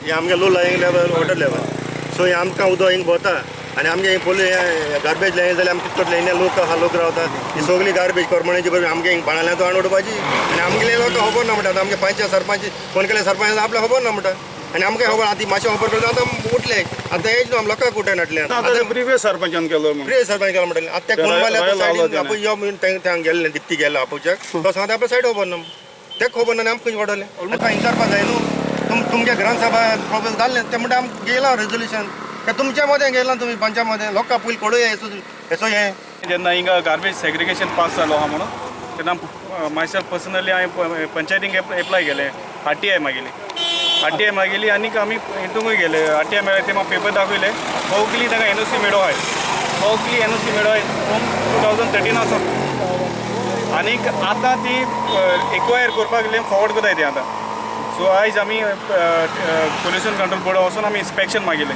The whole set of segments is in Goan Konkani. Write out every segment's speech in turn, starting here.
हे आमगे low lying level water level. So हे आमकां उदक हिंग भोंवता आनी आमगे हिंग पोलू हे गार्बेज लायन जाल्यार आमकां कितें करतले? हिंगा लोक आहा, लोक रावता, ही सगळी गार्बेज करमणेची बरी आमगे हिंग बाणाल्यां तो हाडून उडोवपाची. आनी आमगेले लोक खबर ना म्हणटा. आमगे पंचायत सरपंच फोन केले, सरपंच आपल्याक खबर ना म्हणटा. आनी आमकां खबर आतां मातशें खबर करता. आतां उठले, आतां हेच न्हू, आमी लोकांक उठय हाडले. आतां प्रिवियस सरपंचान केलो म्हणून. प्रिय सरपंच केलो म्हणटले. आतां ते कोण मारले आतां रायल सायडीन लावलो. आपूण यो म्हणून ते गेल्ले, दिप्ती गेलो आपोवच्याक, तो सांगता आपल्या सायड खबर ना. तें खबर ना आनी आमकां खंय वडवलें? आतां विचारपा जाय न्हू. तुमगे ग्रामसभा प्रॉब्लेम जाल्लें, ते म्हणटा आमकां गेला रेजोल्युशन. ते तुमच्या मदें गेला, तुमी पंचा मदें लोकां पयलीं कळया हेचो हें. जेन्ना हिंगा गार्बेज सेग्रिगेशन पास जालो आहा म्हणून, तेन्ना मायसेल्फ पर्सनली हांवें पंचायतींक एप्लाय केलें, आरटीआय मागिली, आरटीआय मागिली. आनीक आमी हितूंकूय गेले. आरटीआय मेळ्ळे, ते म्हाका पेपर दाखयले. सगली तांकां एनओसी मेळो आहाय, सगली एनओसी मेळो आहाय फ्रॉम 2013 आसो. आनीक आतां ती एक्वायर करपाक गेले, फॉरवर्ड करताय ती आतां. सो आयज आमी पोल्युशन कंट्रोल बोर्डा वचून आमी इन्स्पेक्शन मागिलें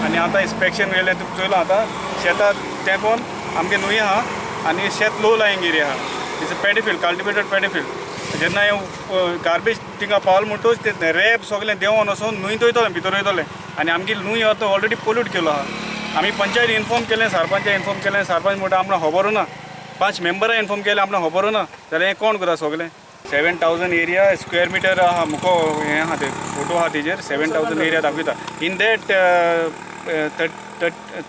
आनी आतां इन्स्पेक्शन गेलें. तुका चोयलां आतां शेतां तेंकोन आमगे न्हंय आहा आनी शेत लो लायिंग एरिया आहा. It's a paddy field, cultivated paddy field. जेन्ना हें गार्बेज थिंगा पावल म्हणटोच ते रेब सगळें देंवोन वचोन न्हंयत वयतलें, भितर वयतलें आनी आमगे न्हंय आतां ऑलरेडी पोल्यूट केलो आहा. आमी पंचायत इन्फॉर्म केलें, सरपंचाक इन्फॉर्म केलें. सरपंच म्हणटा आमकां खबरूं ना. पांच मेंबरां इन्फॉर्म केलें, आमकां खबरूं ना. जाल्यार हें कोण करता सगळें? 7,000 area square meter आहा. मुको हें आहा, ते फोटो आहा, तेजेर 7,000 एरिया दाखयता. In that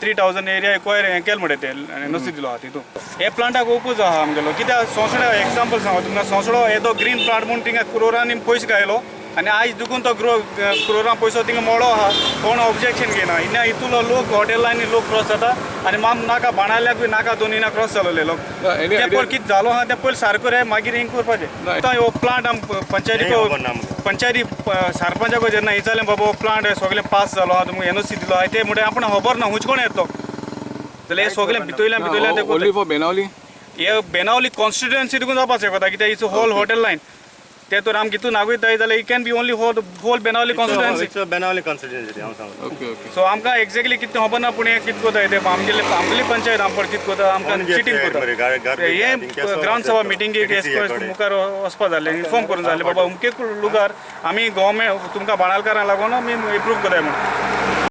3,000 area acquire हें केलें म्हणटा, ते एनओसी दिलो आहा. तितून हे प्लांटाक ओपोज आहा आमगेलो. कित्याक सोंसडो, एग्जाम्पल सांगो तुमकां, सोंसडो येदो ग्रीन प्लांट म्हूण थिंगा क्रोरांनी पयशे घायलो आनी आयज दुखून तो ग्रो क्रोरां पयसो थिंगा मोडो आहा. कोण ऑब्जेक्शन घेयना. हिंगा हितूलो लोक हॉटेलांनी लोक क्रॉस जाता आनी माम नाका बाणाल्याकूय नाका, दोन हिंगा क्रॉस जालोले लोक. ना, any ते idea? पळय कितें जालो आहा तें पयलीं सारको रे, मागीर हिंग करपाचें. ना. आतां हो प्लांट आम पंचायती हें खबर ना आमकां. पंचायती सरपंचाक जेन्ना विचारलें, बाबा हो प्लांट सगळें पास जालो आहा, तुमकां एनओसी दिलो आहा, ते म्हणटा आपण खबर ना, हुंच कोण येतो. जाल्यार हे सगळें भितरल्यान भितरल्यान ते ओनली फॉर बेनावली? हे बेनावली कॉन्स्टिट्युएन्सी तुका जावपाक शकता, कित्याक it's whole hotel line. ते तर आमकां हितून नागयताय जाल्यार it can be only whole Benaulim constituency. It's Benaulim constituency हांव सांगता. ओके ओके सो आमकां एक्झॅक्टली कितें खबर ना, पूण हें कितें करता ते आमगेले, आमगेली पंचायत आमकां कितें करता, आमकां चिटींग करता. हे ग्रामसभा मिटिंगेक मुखार वचपा जालें, इन्फॉर्म करून जालें, बाबा अमके लुगार आमी गव्हर्मेंट तुमकां बाणालकारांक लागून आमी एप्रूव करताय म्हणून.